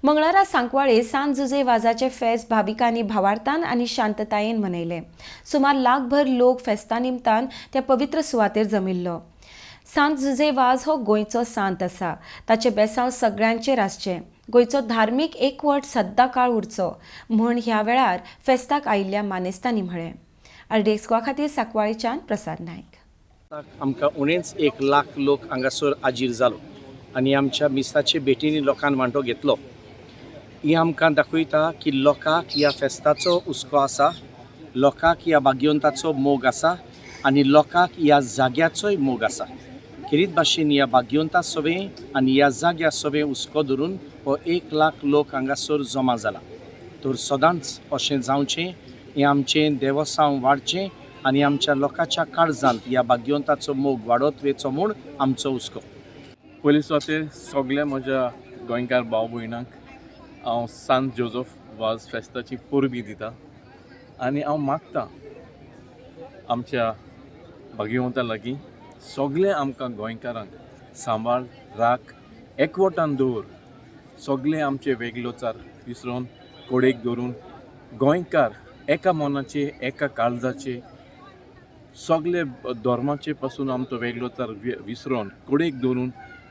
मंगळारा सांकवाळे सांत जुझे वाजाचे फेस्त भाविकांनी भावार्थान आनी शांततायेन मनयले. सुमार लाखभर लोक फेस्ता निमतान त्या पवित्र सुवातेर जमिल्लो. सांत जुझे वाज हो गोंयचो सांत आसा. ताचें बेसांव सगळ्यांचेर आसचें. गोंयचो धार्मीक एकवट सद्दां काळ उरचो म्हूण ह्या वेळार फेस्ताक आयिल्ल्या मानेस्तांनी म्हळें. आरडीएक्स गोवा खातीर सांकवाळेच्यान प्रसाद नायक. आमकां उणेच 1 लाख लोक हांगासर हाजीर जालो आनी आमच्या मिसाचे भेटींनी लोकान वांटो घेतलो. ही आमकां दाखयता की लोकांक ह्या फेस्ताचो हुस्को आसा, लोकांक ह्या भाग्यवंताचो मोग आसा आनी लोकांक ह्या जाग्याचोय मोग आसा. खेरीत भाशेन ह्या भाग्यवंता सवें आनी ह्या जाग्या सवें हुस्को धरून हो 1 लाख लोक हांगासर जमा जाला. तर सदांच अशें जावचें, हें आमचें देवसांव वाडचें आनी आमच्या लोकांच्या काळजांत ह्या भाग्यवंताचो मोग वाडत वचो म्हूण आमचो हुस्को. पयलीं सुवातेर सगल्या म्हज्या गोंयकार भाव भयणांक हांव सांत जोजफ वाज फेस्ताची परबी दिता आनी हांव मागता आमच्या भाग्यवंता लागीं सगळे आमकां गोंयकारांक सांबाळ, राख, एकवटान दवर. सगळे आमचे वेगळोचार विसरून कोडेक दवरून गोंयकार एका मनाचे, एका काळजाचे, सगळे धर्माचे पासून आमचो वेगळोचार विसरून कोडेक दवरून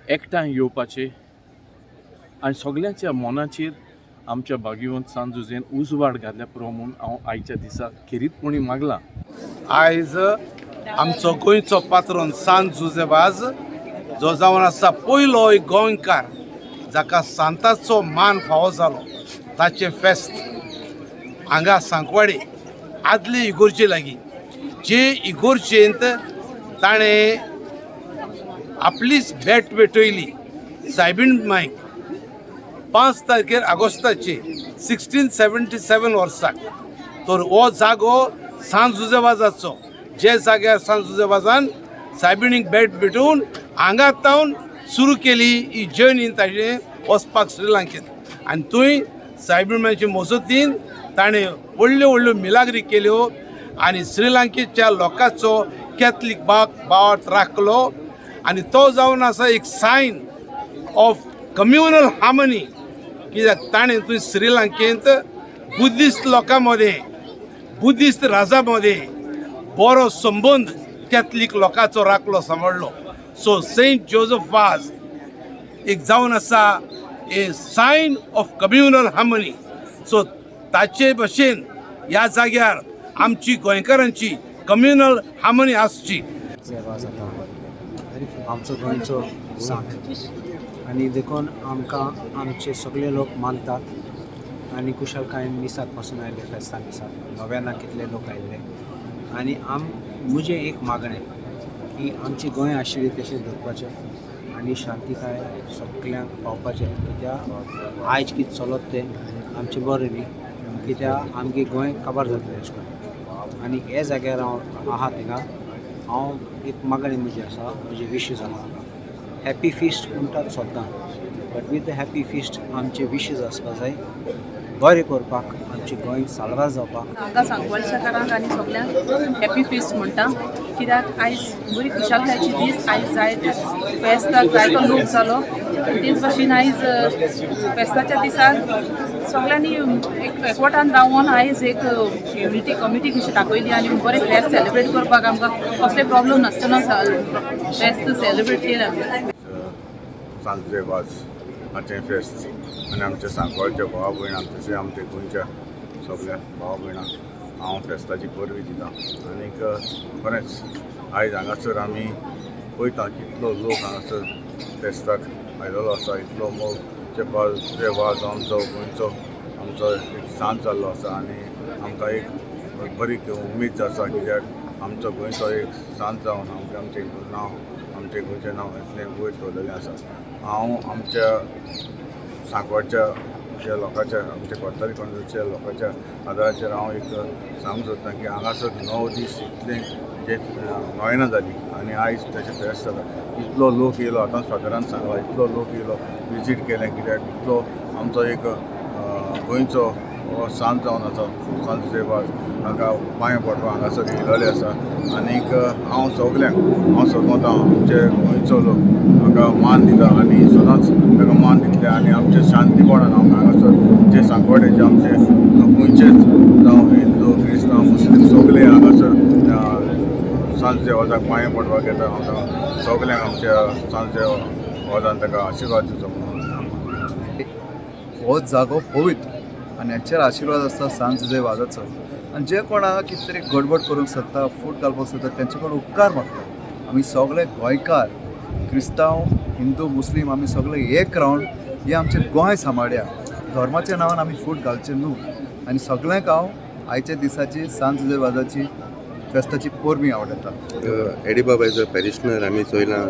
एकठांय येवपाचे आनी सगळ्यांच्या मनाचेर आमच्या भाग्यवंत सांत जुझेन उजवाड घातल्या पुरो म्हूण हांव आयच्या दिसा खेरीतपणी मागलां. आयज आमचो गोंयचो पात्रोन सांत जुझे वाज जो जावन आसा पयलो एक गोंयकार जाका सांताचो मान फावो जालो, ताचें फेस्त हांगा सांकवाडे आदले इगोर्जे लागीं, जे इगोर्जेंत ताणें आपलीच भेट भेटयली सायबीण मायक 5 तारखेर ऑगस्टाचे 1677 वर्साक. तर हो जागो सांत जुझे वाजाचो, जे जाग्यार सांत जुझे वाजान सायबिणीक भेट भेटून हांगा तावन सुरू केली ही जर्नी ताणें वचपाक श्रीलंकेत. आनी थंय सायबीण मायचे मजतीन ताणें व्हडल्यो व्हडल्यो मिलाग्री केल्यो आनी श्रीलंकेच्या लोकांचो कॅथलीक भावार्थ राखलो आनी तो जावन आसा एक सायन ऑफ कम्युनल हार्मनी. कित्याक ताणें थंय श्रीलंकेंत बुद्धिस्ट लोकां मदें, बुद्धिस्ट राजा मदें बरो संबंद कॅथलीक लोकांचो राखलो, सांबाळ्ळो. सो सेंट जोजफ वाज एक जावन आसा a sign of communal harmony. So ताचे भशेन ह्या जाग्यार आमची गोंयकारांची कम्युनल हार्मनी आसची. आमचो गोंयचो सांत आनी देखून आमकां आमचे सगळे लोक मानतात आनी कुशलकायेन मिसाक पासून आयले, फेस्ता मिसाक नव्याना कितले लोक आयिल्ले. आनी म्हजें एक मागणें की आमची गोंय आशिल्ली तशें दवरपाचें आनी शांतिकाय सगल्यांक पावपाचें. कित्याक आयज कितें चलत तें आमचें बरें न्ही, कित्याक आमगे गोंय काबार जातलें अशें करून. आनी हे जाग्यार हांव आहा थिंगा हांव एक मागणें म्हजी आसा, म्हजी विशीस आसा. हॅपी फिस्ट म्हणटात सद्दां, but with the happy feast आमचे विशीस आसपा जाय बरें करपाक, आमचें गोंय साल्वार जावपाक. हांगा सांकवाळच्याकारांक आनी सगल्यांक हॅपी फिस्ट म्हणटा, कित्याक आयज बरी खुशालकायेची दीस. आयज जायते फेस्ताक जायतो लोक जालो. तेच भाशेन आयज फेस्ताच्या दिसाक सगळ्यांनी एक एकवटान रावन आयज एक युनिटी कमिटी कशी दाखयली आनी बरें फेस्त सेलिब्रेट करपाक आमकां कसले प्रॉब्लम नासतना फेस्त सेलिब्रेट केलें आमी. सांत जुझे वाज हाचें फेस्त आनी आमच्या सांकवाळच्या भावा भयणांक तशें आमच्या गोंयच्या सगल्या भावा भयणांक हांव फेस्ताची परबी दिता. आनीक खरेंच आयज हांगासर आमी पळयता कितलो लोक हांगासर फेस्ताक आयलेलो आसा, इतलो मोग जे वाज आमचो गोंयचो आमचो एक सांत जाल्लो आसा आनी आमकां एक बरी उमेद आसा कित्याक आमचो गोंयचो एक सांत जावन आमचें आमचें नांव, आमचें गोंयचें नांव इतलें वयर दवरलेलें आसा. हांव आमच्या सांकवाळच्या ज्या लोकांच्या, आमच्या कोर्तारी कॉन्वेंटच्या लोकांच्या आदाराचेर हांव एक सांगूंक सोदतां की हांगासर 9 दीस इतलें जे नोवेनां जाली आनी आयज ताचें फेस्त जाता. इतलो लोक येयलो, आतां फादरान सांगला, इतलो लोक येयलो, विजीट केलें कित्याक इतलो आमचो एक गोंयचो हो सांत जावन आसा सांत जुझे वाज हांगा पांय पडपाक हांगासर येयलेले आसा. आनीक हांव सगल्यांक हांव समजता, आमचे गोंयचो लोक हाका मान दिता आनी सदांच ताका मान दितले आनी आमचे शांतीपणान हांव हांगासर जे सांकवाडेचे आमचे गोंयचेच जावं हिंदू, क्रिस्तांव, मुस्लीम सगळे हांगासर सांत जुझे वाजाक पांय पडपाक येता. हांव सगल्यांक आमच्या सांत जुझे वाजान ताका आशिर्वाद दिवचो म्हणून. हो जागो पवित्र आनी हाचेर आशिर्वाद आसता सांत जुझे वाजाचो. आनी जे कोण हांगा कितें तरी गडबड करूंक सोदता, फूट घालपाक सोदता, तेंचे कोण उपकार मागता. आमी सगळे गोंयकार, क्रिस्तांव, हिंदू, मुस्लीम, आमी सगळे एक रावन हें आमचें गोंय सांबाळया. धर्माच्या नांवान आमी फूट घालचें न्हू. आनी सगळ्यांक हांव आयच्या दिसाची सांत जुझे वाजाची फेस्ताची परबीं आवडटा. एडी बाब एज अ पॅरिशनर आमी चोयलां,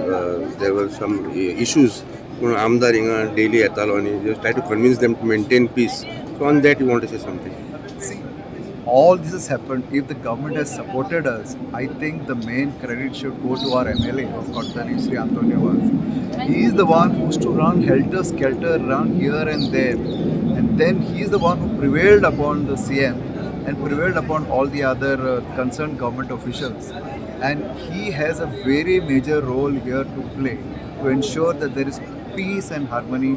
there were some issues पूण आमदार हिंगा डेली येतालो आनी just try to convince them to maintain peace. So on that you want to say something? See, all this has happened if the government has supported us. I think the main credit should go to our MLA of Kottani, Sri Antonio Vaz. He is the one who used to run helter skelter, run here and there, and then he is the one who prevailed upon the CM and prevailed upon all the other concerned government officials. And he has a very major role here to play to ensure that there is peace and harmony.